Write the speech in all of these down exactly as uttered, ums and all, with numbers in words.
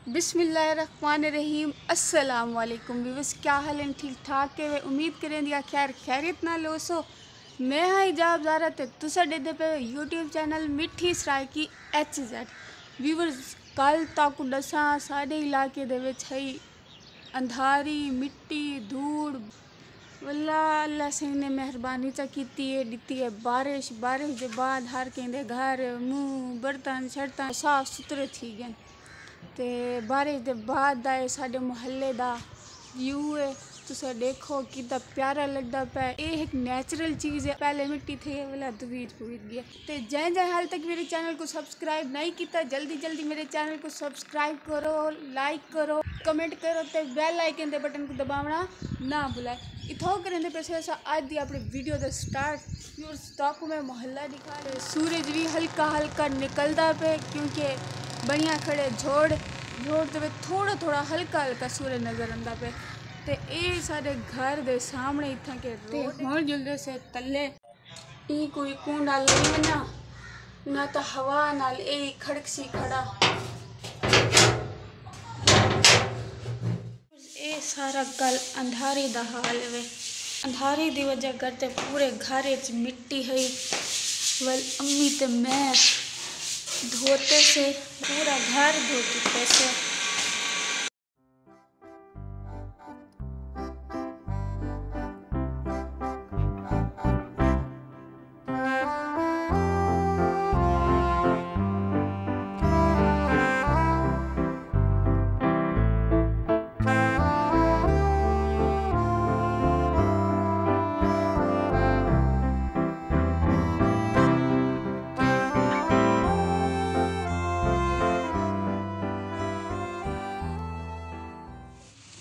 بسم اللہ الرحمن الرحیم۔ السلام علیکم ویورز، کیا حال ہیں؟ ٹھیک ٹھاک ہے؟ امید کریں دیا خیر خیریت نال ہوسو۔ میں ہاں حجاب زارا تے تساں ݙیہدے پئے ہو یوٹیوب چینل مٹھی سرائیکی ایچ زیڈ۔ ویورز، کل تاکوں ݙساں، ساݙے علاقے دے وچ ہئی اندھاری، مٹی، دھوڑ۔ واللہ، اللہ سئیں نے مہربانی چا کیتی ہے، ݙتی ہے بارش۔ بارش دے بعد ہر کہیں دے گھر، منہ، برتن شرتن صاف ستھرے تھی ڳئے۔ تے بارش دے بعد دا اے ساݙے محلے دا ویو ہے، تساں ݙیکھو کݙا پیارا لڳدا پئے۔ اے ہک نیچرل چیز ہے، پہلے مٹی تھی ہے، واللہ دویر پویر ڳیا۔ تے جیں جیں حال تک میرے چینل کوں سبسکرائب نہیں کیتا، جلدی جلدی میرے چینل کوں سبسکرائب کرو، لائک کرو، کمنٹ کرو تے بیل آئیکن دے بٹن کوں دباوݨا نہ بھلائے۔ اتھاؤں کریندے پئے سے اساں اڄ دی اپݨی ویڈیو دا سٹارٹ۔ ویورز، تاکوں میں محلہ ݙکھا ݙے۔ سورج وی ہلکا ہلکا نکلدا پئے کیونکہ بݨیا کھڑے جھوڑ، جھوڑ دے وچ تھوڑا تھوڑا ہلکا ہلکا سورج نظر آندا پئے۔ تے اے ساݙے گھر دے سامݨے اتھاں کے تے روڈ۔ ہݨ جلدے سے تلے۔ ایں کوں ایں کونڈا لئی ونڄاں، نہ تاں ہوا نال اے کھڑکسی کھڑا۔ اے سارا کل اندھاری دا حال وے۔ اندھاری دی وجہ کر تے پورے گھر اچ مٹی ہئی۔ ول امی تے میں دھوتے سے، پورا گھر دھو کیتے سے۔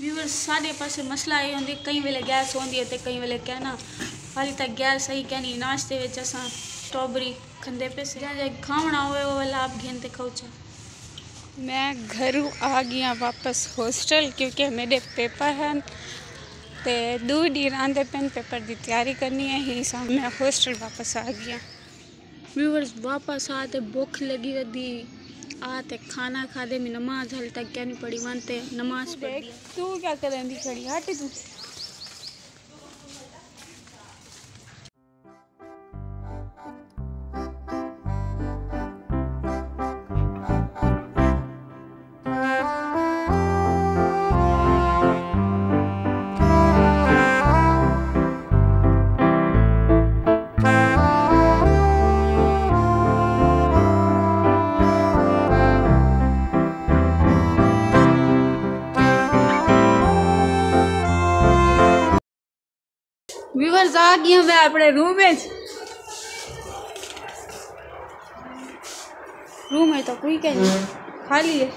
ویورز، ساݙے پاسے مسئلہ اے ہوندے، کئی ویلے گیس ہوندی ہے تے کئی ویلے کائنا۔ حالی تک گیس صحیح کائنی۔ ناشتے وچ اساں سٹرابری کھندے پئے سے۔ جیں جیں کھاوݨا ہووے، او ویلے آپ گھن تے کھاؤچا۔ میں گھروں آ ڳیاں واپس ہاسٹل، کیونکہ میݙے پیپر ہن تے ݙو ݙینھ آندے پئن، پیپر دی تیاری کرݨی ہے، ایں ساں میں ہاسٹل واپس آ ڳیاں۔ ویورز، واپس آ تے بکھ لڳی ودی، آ تے کھانا کھادے، میں نماز حالی تک کائنی پڑھی، ونڄ تے نماز پڑھدی۔ تو کیا کریندی کھڑی؟ ہٹ توں۔ ویورز، آ ڳیاں میں اپݨے روم وچ۔ روم وچ تاں کوئی کائنی، خالی ہے۔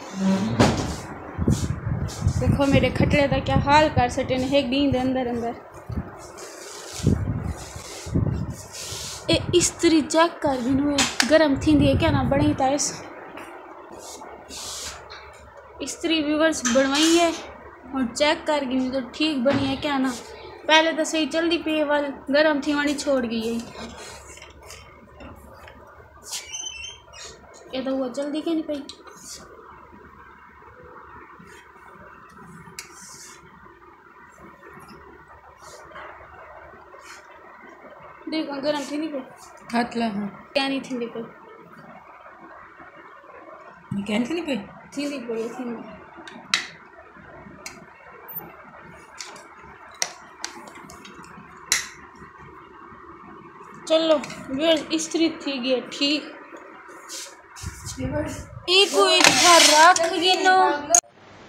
ݙیکھو میݙے کھٹڑے دا کیا حال کر سٹے نے ہک ݙینھ دے اندر اندر۔ اے استری چیک کر گھنو، گرم تھیندی ہے کائنا، بݨی تاں ایس۔ استری ویورز بݨوائی ہے، ہݨ چیک کر گھنی جو ٹھیک بݨی ہے کائنا۔ پہلے تاں صحیح چلدی پئی ہے، ول گرم تھیوݨی چھوڑ ڳئی ہے۔ اے تاں ہوا چلدی کائنی پئی۔ ݙیکھاں گرم تھیندی پئی۔ ہتھ لا ہاں۔ کائنی تھیندی پئی۔ کائنی تھیندی پئی؟ تھیندی پئی، تھیندی۔ چلو، ویورز، استری تھی ڳئی ہے ٹھیک۔ ایکوں اتھاں رکھ گھنو۔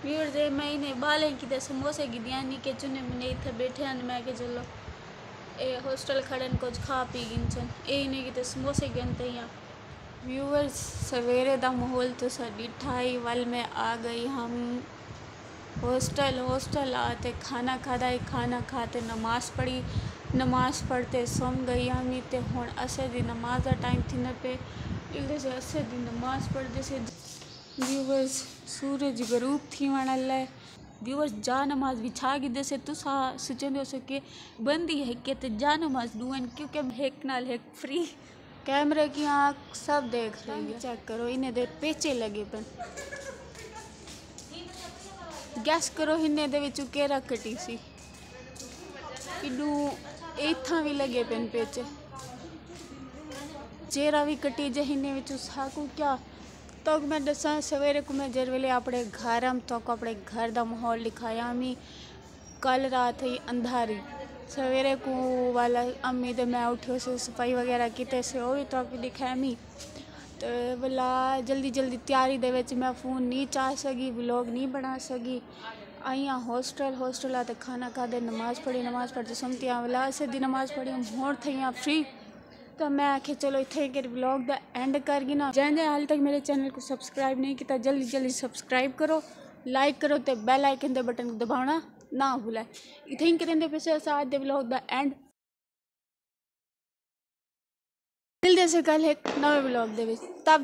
ویورز، اے میں انہیں ٻالیں کیتے سموسے گھدیاں، نکے چنے منے اتھاں ٻیٹھے ہن، میں کہ چلو اے ہاسٹل کھڑن، کجھ کھا پی گھنسن۔ اے انہیں کیتے سموسے گھن تئیاں۔ ویورز، سویرے دا ماحول تساں ݙٹھا ہئی، ول میں آ ڳئی ہم ہاسٹل۔ ہاسٹل آ تے کھانا کھادا ہئی، کھانا کھا تے نماز پڑھی، نماز پڑھ تے سم ڳئی ہم۔ تے ہݨ عصر دی نماز دا ٹائم تھیندا پئے، جلدے سے عصر دی نماز پڑھدے سے۔ ویورز، سورج غروب تھیوݨ آلا ہے۔ ویورز، جا نماز وچھا گھدے سے، تساں سوچیندے ہوسو کہ بندی ہک ہے تے جا نماز ݙو ہن، کیونکہ ہک نال ہک فری۔ کیمرے کی آنکھ سب دیکھ رہی ہے۔ چیک کرو، انہیں دے پیچے لڳے پن۔ گیس کرو ہنے دے وچوں کیرا کٹی سی؟ کڈوں اتھاں وی لگے پن پیچے، جیرا وی کٹی جے ہنے وچوں ساکوں کیا؟ توک میں ڈساں، سویرے کو میں جر ویلے اپنے گھر ہم توک اپنے گھر دا ماحول دکھایا ہمی۔ کل رات ہی اندھاری، سویرے کو والا امی تے میں اٹھے سے صفائی وغیرہ کیتے سے، وہ بھی توک دکھایا ہمی۔ تے ولا جلدی جلدی تیاری دے وچ میں فون نہیں چا سگی، ولاگ نہیں بنا سگی۔ آئیاں ہاسٹل، ہاسٹل آ تے کھانا کھادے، نماز پڑھی، نماز پڑھ تے سمتی آں، ولا اسے دی نماز پڑھی، ہم ہون تھیاں فری۔ تو میں آکھیا چلو اتھے کر ولاگ دا اینڈ کر گھنا۔ جیں جیں حال تک میرے چینل کو سبسکرائب نہیں کیتا، جلدی جلدی سبسکرائب کرو، لائک کرو تے بیل آئیکن دے بٹن کو دبانا نہ بھولے۔ اتھے ہی کریں دے پیسے اساں اج دے ولاگ دا اینڈ۔ ملدے سے کل ایک نویں ولاگ دے وچ، تب